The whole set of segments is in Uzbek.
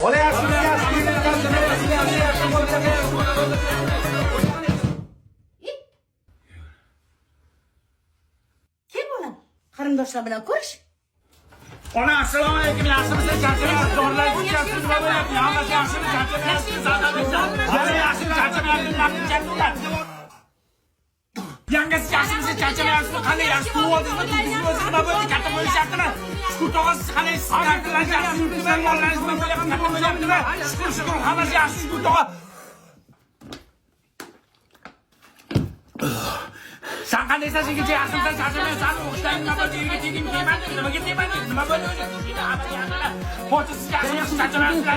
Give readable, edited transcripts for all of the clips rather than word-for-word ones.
Ola yaxshimi, yaxshi. Kim bolam? Qarindoshlar bilan ko'rish. Ona assalomu alaykum, yaxshimisiz? Charchamayapsiz, dorilar ichyapsiz, nima bo'lyapti? Hammasi yaxshimi? Charchamayapsiz, Hamma yaxshimi? Charchamayapsiz, naqd charchamayapsiz. Yangasi yaxshimisiz? Charchamayapsizmi? Qanday yaxshi tug'ib oldingizmi? Tug'dingizmi o'zi nima bo'ldi? Katta bo'lishyaptimi? Shukur tog'a, siz qanday sizlar yaxshi yuribdimi? Mollaringiz nima bo'lyapti? Katta bo'lyaptimi? Shukur, shukur, hammasi yaxshi, shukur tog'a. San qandaysan, sengacha yaxshimisan, charchamaysan, o'qishlaring nima bo'ldi? Yerga tegdingmi, tegmadingmi? Nimaga tegmading? Nima bo'ldi o'zi? Hammasi yaxshimi? Pochta siz yaxshimisiz, charchamayapsizlar?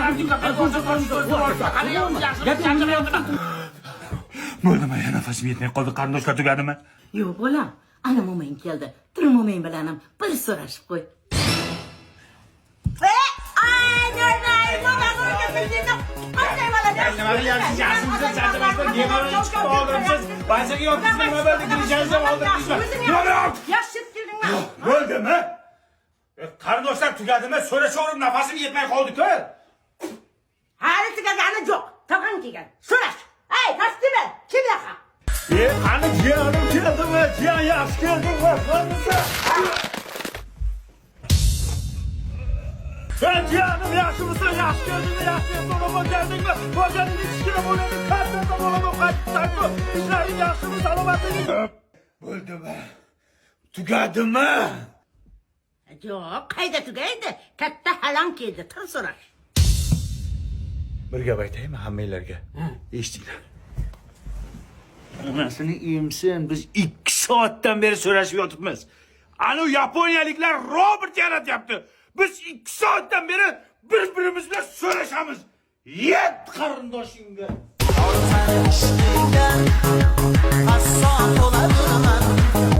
Qanday yaxshimisiz, charchamayapsizmi? Bo'ldimi, yana nafasim yetmay qoldi, qarindoshlar tugadimi? Yo'q bolam, ana mo'mang keldi. Tur mo'mang bilanim bir so'rashib qo'y. Nima qilyapsiz? Yaxshimisiz, charchamayapsiz? Bemalol chiqib oldiribsiz. Banchaga yotdingizmi? Nima bo'ldi? Grishangizni ham oldirdingizmi? Nima bo'ldi? Yaxshi keldingmi? Bo'ldimi? Qarindoshlar tugadimi? So'rashaverib nafasim yetmay qoldi-ku. Hali tugagani yo'q. Tog'am kelgan. So'rash. Ey, pastime, kim yoqa? Qani jiyanim keldimi? Jiyan yaxshi keldingmi? Qanisi? Ha, jiyanim yaxshimisan? Yaxshi keldingmi? Yaxshi so'rama keldingmi? Bojaning ichkina bo'ladi, katta bo'laman, qaytibsan-ku. Ishlaring yaxshimi? Salomatliging? Bo'ldimi? Tugadimi? Yo'q, qayda tugaydi? Katta halam keldi. Tur so'rash. Bir gap aytaymi hammanglarga? Eshitinglar. Onasini emsin, biz 2 soatdan beri so'rashib yotibmiz. Anu yaponiyaliklar robot yaratyapti. Biz 2 soatdan beri bir-birimiz bilan so'rashamiz. Yet qarindoshingga. Sani